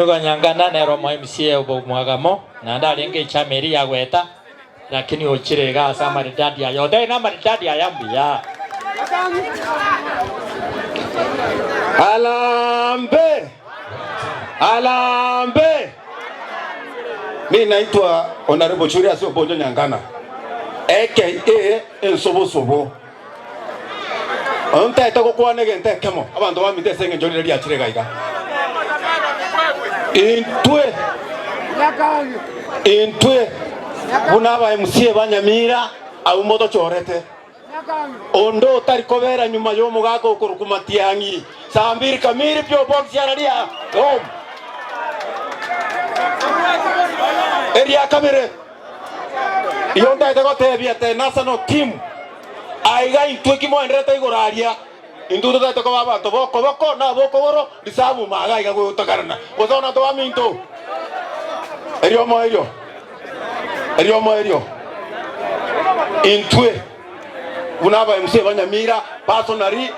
Nyangana nero mo MCA obo mwagamo na ndaringe chameri ya gweta lakini ochire gasa maridadi ayo dai na maridadi ayambi ya. Alambe. Alambe. Mi naitwa Honorable Julius Obonyo Nyangana, aka Ensobosobo. Ontaete gokwana egento ekemo abanto bamite ase eng'encho rire riachire gaiga. Intwe buna aba MCA ba Nyamira abwo motochorete onde otari kobera nyuma ya omogaka okorokwa Matiang'i saa mbiri kamiri pi obox yararia home eria kabere iyo ntaete gotebia te national team aiga intwe kimoenderete igoro aria intwe totagete koba abanto bokoboko na bokogoro risabu maga iga gotokarana gose tobaminto erio omoerio erio omoerio intwe buna aba MC ba Nyamira personally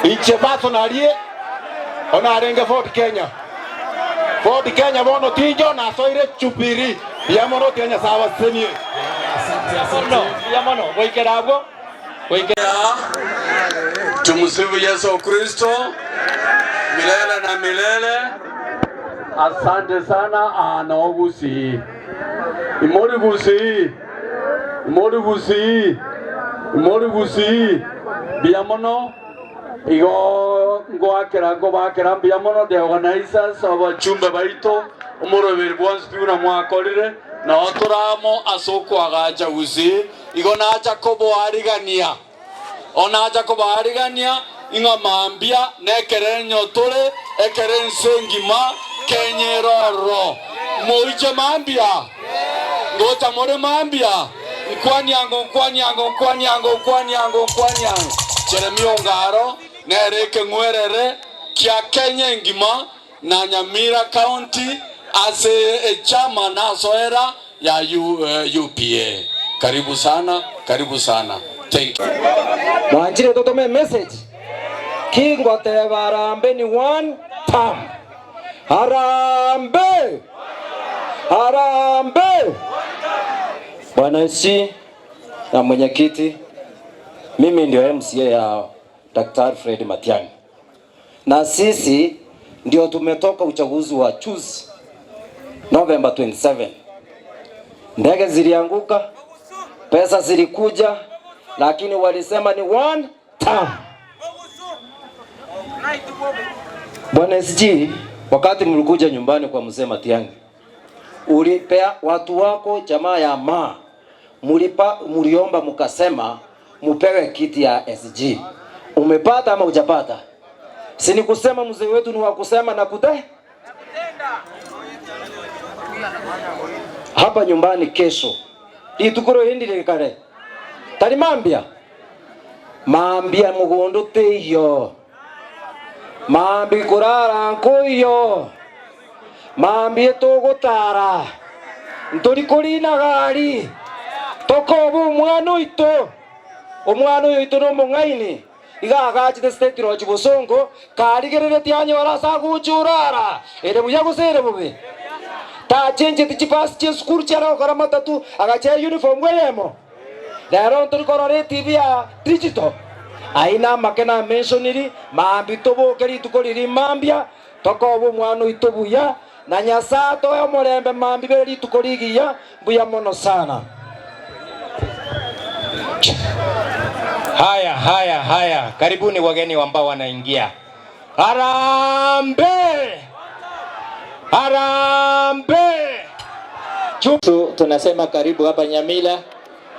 inche personally onarenge Ford Kenya. Ford Kenya bono tinjo nasoire chupiri biamono tinya sawa semie. No, biamono goikera abwo goikera. Tumsifu Yesu Kristo milele na milele. Asante sana anogusi imori gusi imori gusi imori gusi biamono igo ngoakera ngobakera biamono the organizers abachumbe baito omoroberi bwonsi pi buna mwakorire nao toramo ase okoagacha gusi igo nacha koboarigania onacha koboarigania ing'a mambia nekere nyotore ekere nse ngima kenyeroro moiche mambia ngocha more mambia nkwaniango nkwaniango nkwaniango nkwaniango nkwaniango Jeremia Ongaro nereke ng'werere kia Kenya ngima na Nyamira County ase echama nasoera ya UPA. Karibu sana, karibu sana. Thank you. Mwanjire totome message kingoteba harambe ni one term. Harambe! Harambe! Bwana SG na mwenyekiti, mimi ndio MCA ya Daktari Fred Matiang'i, na sisi ndio tumetoka uchaguzi wa juzi November 27. Ndege zilianguka, pesa zilikuja, lakini walisema ni one term. Bwana SG, wakati mlikuja nyumbani kwa mzee Matiang'i, ulipea watu wako jamaa ya ma mulipa, muliomba mukasema mupewe kiti ya SG. Umepata ama hujapata? Si ni kusema mzee wetu ni wa kusema na kute? Hapa nyumbani kesho litukuro hindi likare tari mambia mambia mugondo teiyo mambi kurara nkuiyo mambie tugutara nturi kurina gari tokobu omwana oito omwana oyo oito nomong'aini iga agachete state lodge bosongo karigereretie anyora ase aguchurara ere buya gose ere bobe tachencheti chipasi chia esukuru chiara gokora matatu agachia uniform bweyemo rero ntori korora etibi ya digital aina amake na mentioniri mambi toboke rituko riri mambia tokoba omwana oito buya na Nyasaye toe omorembe mambi bere rituko rigiya mbuya mono sana. Haya, haya, haya, karibuni wageni ambao wanaingia. Harambe! Harambe! Tunasema karibu hapa Nyamira,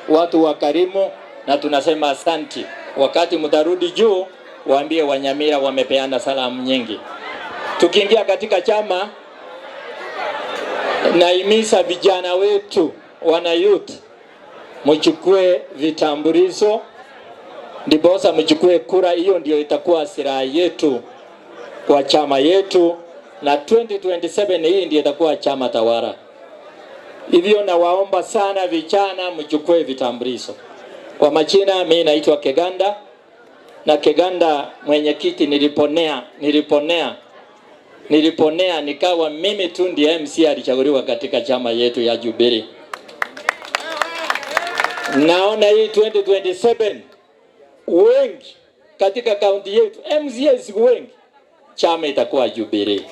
watu wakarimu, na tunasema asanti. Wakati mtarudi juu, waambie Wanyamira wamepeana salamu nyingi. Tukiingia katika chama, naimiza vijana wetu wana youth, mchukue vitambulisho ndiposa mchukue kura. Hiyo ndio itakuwa silaha yetu kwa chama yetu, na 2027 hii ndio itakuwa chama tawala. Hivyo nawaomba sana vijana mchukue vitambulisho. Kwa majina, mimi naitwa Keganda. Na Kiganda mwenyekiti, niliponea nikawa mimi tu ndiye MC alichaguliwa katika chama yetu ya Jubilee. Naona hii 2027 wengi katika kaunti yetu MCAs wengi, chama itakuwa Jubilee.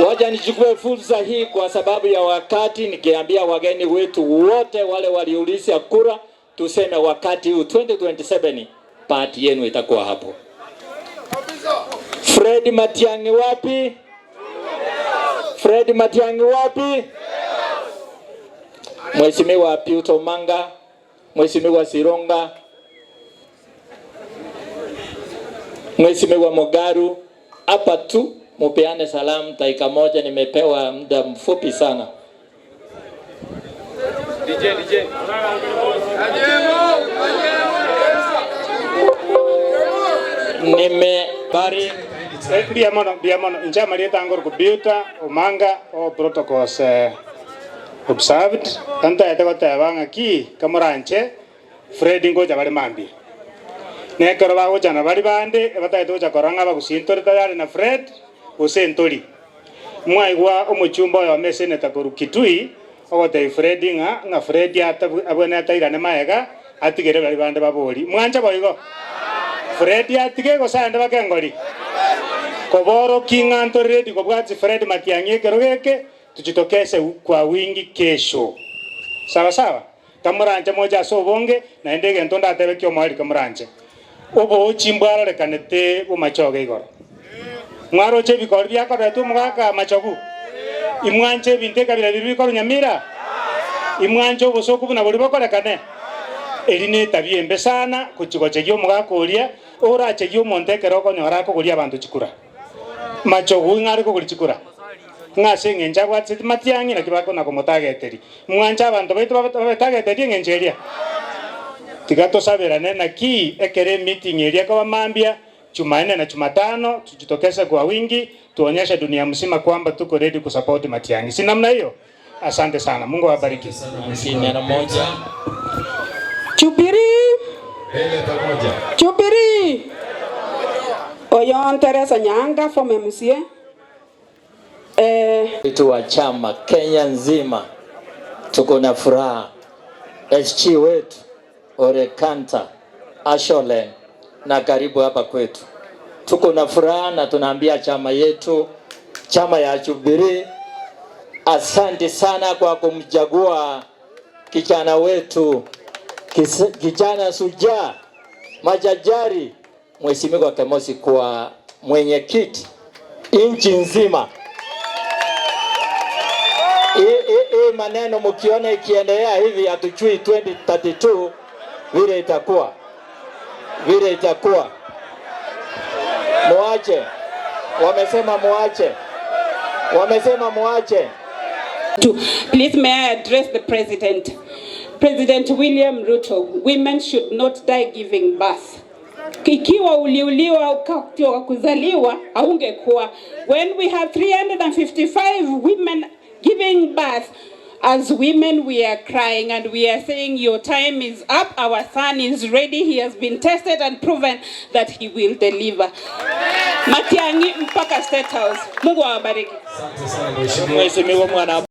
Wacha nichukue fursa hii kwa sababu ya wakati, nikiambia wageni wetu wote wale waliuliza kura, tuseme wakati huu 2027 party yenu itakuwa hapo. Fred Matiang'i wapi? Fred Matiang'i wapi? Mheshimiwa Piuto Manga, Mheshimiwa Sironga, Mheshimiwa Mogaru, hapa tu mupeane salamu dakika moja, nimepewa muda mfupi sana. DJ, DJ. Nime bari Mbiamono, mbiamono inchama lietangor kubiuta omanga o protocols observed tantaete goteba ng'aki kamoranche Fred ngocha bari mambi nekero bagochana bari bande ebataete gocha korora ng'a bagusintore tayari na Fred gose ntori mwaigwa omochumba oyo ome senator korwa Kitui ogotebia Fred ng'a ng'a Fred abwene atairane maega atigere bari bande babori mwancha boigo Fred atige gose ande bakengori koboro king'anto ready kobwati Fred Matiang'i ekero geke tujitokeze kwa wingi kesho sawa sawa kamuranche moja ase obonge naende egento ndatebe kia omwari kamuranche obochi mbwarorekanete bomachoge igoro mwaroche ebikori biakoretwe omogaka machogu imwanche ebinto ekabira biri bikoro nyamira imwanche obosoku buna bori bokorekane eri na etabia embe sana gochigochegia omogaka oria orachegia omonto ekero okonyora akogoria abanto chikura machogu ng'are kogori chikura ng'ase eng'encho abwatete Matiang'i naki bakona komotageteri mwanche abanto baitu babetageteri eng'encho eria tiga tosaberane naki ekere meeting eria koba mambia Jumanne na Jumatano tujitokeze kwa wingi tuonyeshe dunia mzima kwamba tuko ready kusupport Matiang'i. Si namna hiyo? Asante sana. Mungu awabariki. 51. Jubilee. Mbele pamoja. Jubilee. Oyon Teresa Nyanga from MCA. Wetu wa chama Kenya nzima tuko na furaha. SG wetu Orekanta Asholen na karibu hapa kwetu tuko na furaha na tunaambia chama yetu, chama ya Jubilee, asante sana kwa kumchagua kijana wetu, kijana shujaa majajari, Mheshimiwa Kemosi kwa mwenyekiti nchi nzima. Hii maneno mkiona ikiendelea hivi, hatujui 2032 vile itakuwa, vile itakuwa. Muache, wamesema muache, wamesema muache. Please may I address the president. President William Ruto, women should not die giving birth. Ikiwa uliuliwa wakati wa kuzaliwa haungekuwa. When we have 355 women giving birth, as women we are crying and we are saying your time is up, our son is ready, he has been tested and proven that he will deliver. Matiang'i mpaka State House. Mungu awabariki. Asante sana mheshimiwa. Mheshimiwa mwana